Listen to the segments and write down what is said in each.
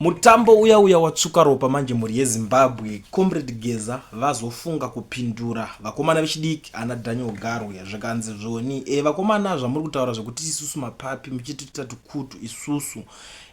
Mutambo uya uya watsvuka ropa manje mhuri yeZimbabwe. Comrade Geza vazofunga kupindura vakomana vechidiki ana Daniel Garwe zvikanzi zvoni e, vakomana zvamuri kutaura zvekuti isusu mapapi muchitita tukutu isusu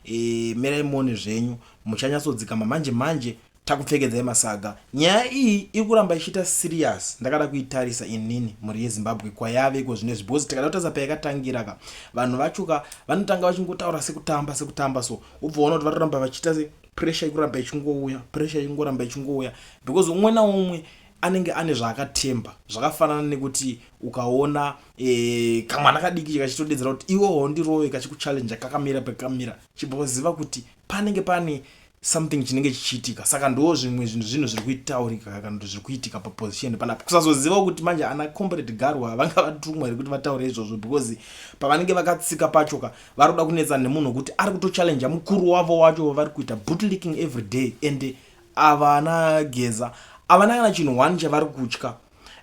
e, mirai muone zvenyu muchanyatsodzikama manje manje Takupfekedzai masaga. Nyaya iyi iri kuramba ichiita serious ndakada kuitarisa inini mhuri yeZimbabwe kwayave iko zvino izvi because tikada kutarisa payakatangira ka vanhu vacho ka vanotanga vachingotaura sekutamba sekutamba so wobva waona kuti varikuramba vachiita se pressure ikuramba ichingouya pressure ichingoramba ichingouya because umwe naumwe anenge ane zvaakatemba zvakafanana nekuti ukaona e, kamwana kadiki kachitodedzera kuti iwe hondirove kachikuchallenja kakamira pekamira chibva waziva kuti panenge pane something chinenge chichiitika saka ndo zvimwe zvinhu zvinhu zviri kuitaurika kana kuti zviri kuitika paposition panapa kusazoziva kuti manje ana comrade garwa vanga vatumwa here kuti vataure izvozvo because pavanenge vakatsika pacho ka vari kuda kunetsana nemunhu wekuti ari kutochallenja mukuru wavo wacho wavari kuita bootlicking every day and ava ana geza avana kana chinhu one chavari kutya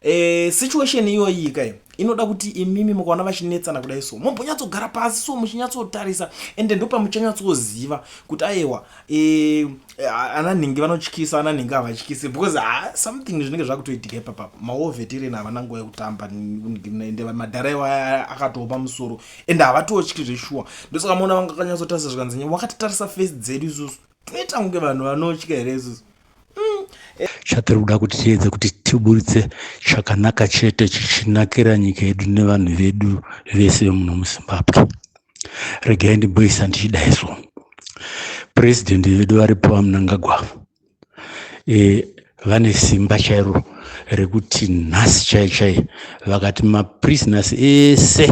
E, situation iyoyi ka inoda kuti imimi mukaona vachinetsana kudai so mombonyatsogara pasi so muchinyatsotarisa ende ndopamuchanyatsoziva kuti ayewa e, ana nhingi vanotyisa ana nhingi havatyisi because ha something zvinenge zvakutoitika ipapapa maovetereni havana nguva yekutamba ende madhara iwa akatopa musoro ende havatotyi zveshuwa ndosaka maona vanga kanyatsotarisa zvikanzi wakatitarisa face dzedu isusu tinoita kunge vanhu vanotya here isusu. Chatiri kuda kuti tiedze kuti tiburitse chakanaka chete chichinakira nyika yedu nevanhu vedu vese vemuno muZimbabwe. Regai ndimboisa ndichidai so. President vedu varipo VaMnangagwa e, vane simba chairo rekuti nhasi chai chai vakati maprisoners ese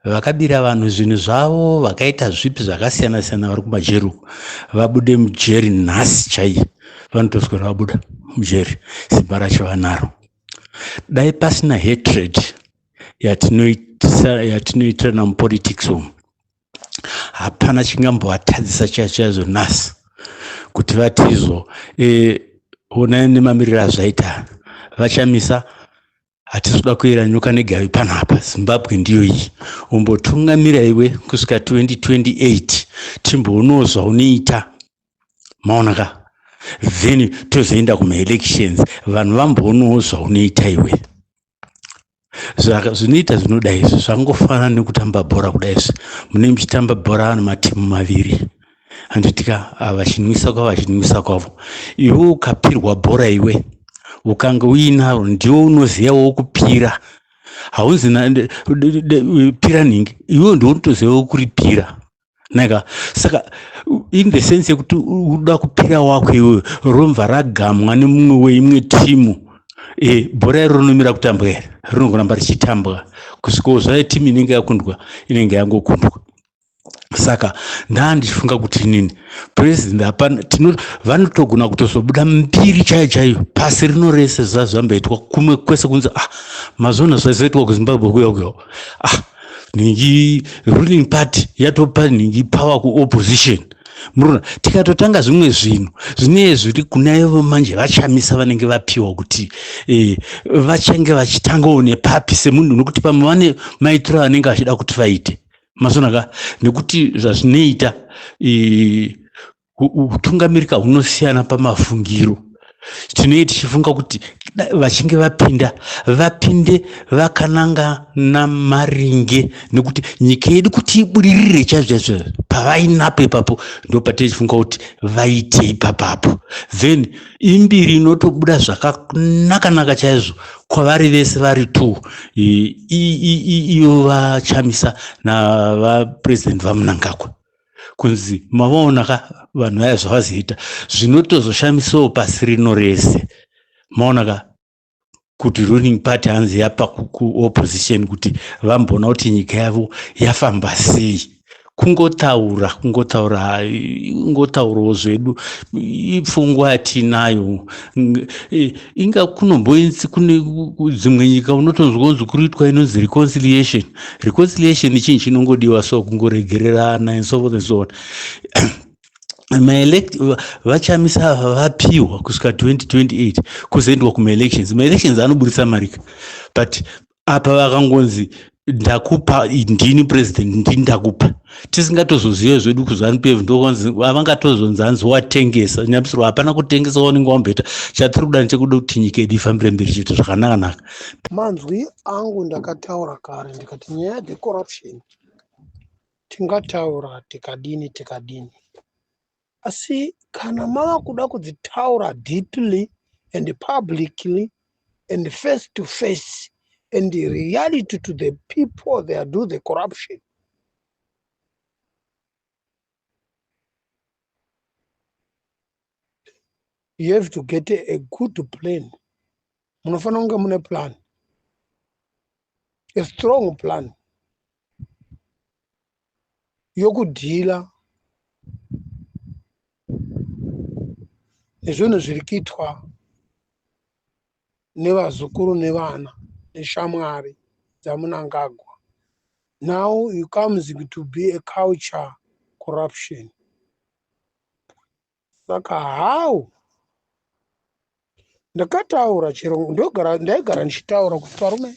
Vakabira vanhu zvinhu zvavo vakaita zvipi zvakasiyana siyana vari kumajeri uko vabude mujeri nhasi chaiye vanotoswera vabuda mujeri simba racho vanaro dai pasina hatred yatinoitirana mupolitics umu hapana chingambovatadzisa chaicho chaizvo nhasi kuti vati izvo e, honai nemamiriro azvaita vachamisa Hatisi kuda kuyera nyoka negavi panapa. Zimbabwe ndiyo iyi. Umbotungamira iwe kusvika 2028 timboonawo zvaunoita. Maona ka? Then tozoenda kumaelections vanhu vamboonawo zvaunoita iwe. Zvinoita zvinoda izvi zvangofanana nekutamba bhora kudai izvi. Munenge muchitamba bhora vanhu matimu maviri. Handitika vachinwisa kwavo vachinwisa kwavo. Iwe ukapirwa bhora iwe ukange uinaro ndiwe unoziva wokupira haunzi pira nhingi iwe ndiwe unotoziva wokuripira naka saka in the sense yekuti uda kupira wako iwewe romva ragamwa nemumwe weimwe timu e, bhora iro rinomira kutambwa here rinogoramba richitambwa kusvikawo zvayo timu inenge yakundwa inenge yangokundwa Saka ndandichifunga kuti inini president hapana tino vanotogona kutozobuda mbiri chaiyo chaiyo pasi rino rese zvazvamboitwa kumwe kwese kunzi ah mazoona zvaizoitwa kuZimbabwe kuya kuya ah nhingi ruling party yatopa nhingi power kuopposition murona tikatotanga zvimwe zvinhu zvinee zviri kuna ivo manje vachamisa vanenge vapiwa kuti eh, vachange vachitangawo nepapi semunhu nokuti pamwe vane maitiro avanenge vachida kuti vaite Mazona ka nekuti zvazvinoita hutungamirika hunosiyana pamafungiro tinenge tichifunga kuti vachinge vapinda vapinde vakananga namaringe nekuti nyika yedu kuti ibudirire chaizvo chaizvo pavainapo ipapo ndopatiri tichifunga kuti vaite ipapapo then imbiri inotobuda zvakanakanaka chaizvo kwavari vese vari two iyo vachamisa navapresident vamunangagwa kunzi mavaona ka vanhu vaya zvavazoita zvinotozoshamisawo pasi rino rese maona ka kuti ruling party hanzi yapa kuopposition kuti vamboona kuti nyika yavo yafamba sei Kungotaura, kungotaura, kungotaurawo zvedu ipfungwa yatinayo. Inga kunomboinzi kune dzimwe nyika unotonzwa kunzi kuriitwa inonzi reconciliation. Reconciliation chinhu chinongodiwa so kungoregererana and so forth and so on. Maelect vaChamisa ava vapiwa kusvika 2028 kuzoendwa kumaelections. Maelections anoburitsa mari ka but apa vakangonzi Ndakupa ndini president, ndini ndakupa. Tisingatozozive zvedu kuZanu PF ndokonzi avangatozonzi hanzi watengesa nyambisirwa. Hapana kutengesa waunenge wamboita. Chatiri kuda ndechekuda kuti nyika yedu ifambire mberi chete zvakanaka naka. Manzwi angu ndakataura kare ndikati nyaya dzecorruption tingataura tikadini tikadini, asi kana mava kuda kudzitaura deeply and publicly and face to face and reality to the people they do the corruption, you have to get a good plan. Munofanira kunge mune plan, a strong plan yokudhila nezvinhu zviri kuitwa nevazukuru nevana neshamwari dzaMunangagwa. Now it comes to be a culture corruption. Saka how ndakataura chero ndogara ndaigara ndichitaura kuti varume,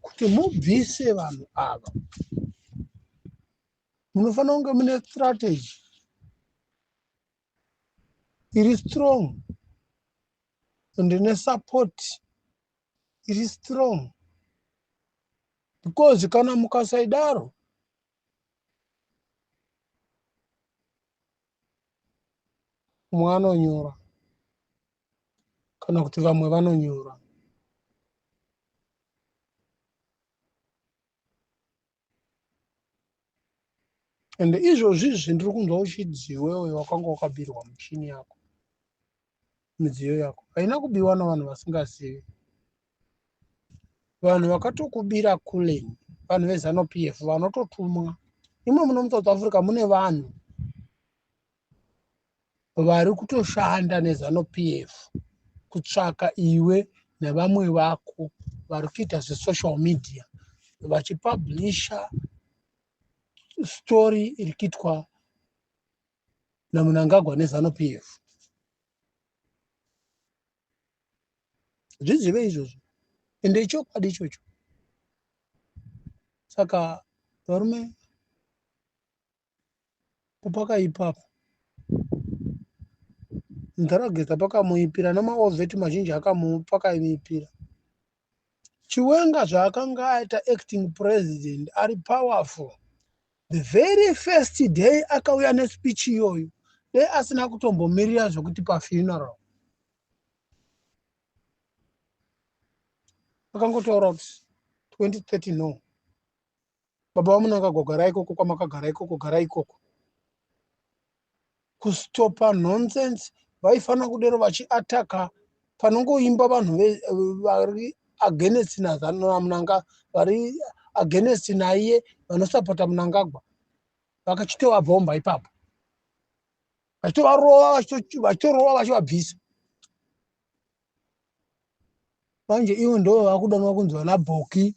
kuti mubvise vanhu ava munofanira kunge mune strategy iri strong and nesupport iri strong, because kana mukasaidaro mumwe anonyora kana kuti vamwe vanonyora. Ende izvozvi izvi ndiri kunzwa uchidzi iwewe wakanga wakabirwa muchini yako, midziyo yako haina kubiwa navanhu vasingazivi. Vanhu vakatokubira kuleni vanhu veZanu PF vanototumwa. Imwe muno muSouth Africa mune vanhu vari kutoshanda neZanu PF kutsvaka iwe nevamwe vako vari kuita zvesocial media vachipublisha story iri kuitwa naMunangagwa neZanu PF. Zvizive izvozvo, ende ichokwadi ichocho. Saka varume, pakaipapo Ndarageza pakamuipira nemaovheti mazhinji pakamuipira. Chiwenga zvaakanga aita acting president ari powerful, the very first day akauya nespeech iyoyo, dai asina kutombomirira zvokuti pafuneral akangotaura kuti 2030 no. Baba vaMunangagwa, garai ikoko kwamakagara ikoko, garai ikoko. Kustopa nonsense vaifanira kudero vachiataka panongoimba vanhu vari against naMunanga, vari against naiye, vanosapota Munangagwa, vakachitovabhomba ipapo, vachitovarova, vachitorova, vachivabvisa. Manje ivo ndo vakudanwa kunzi vana Bhoki.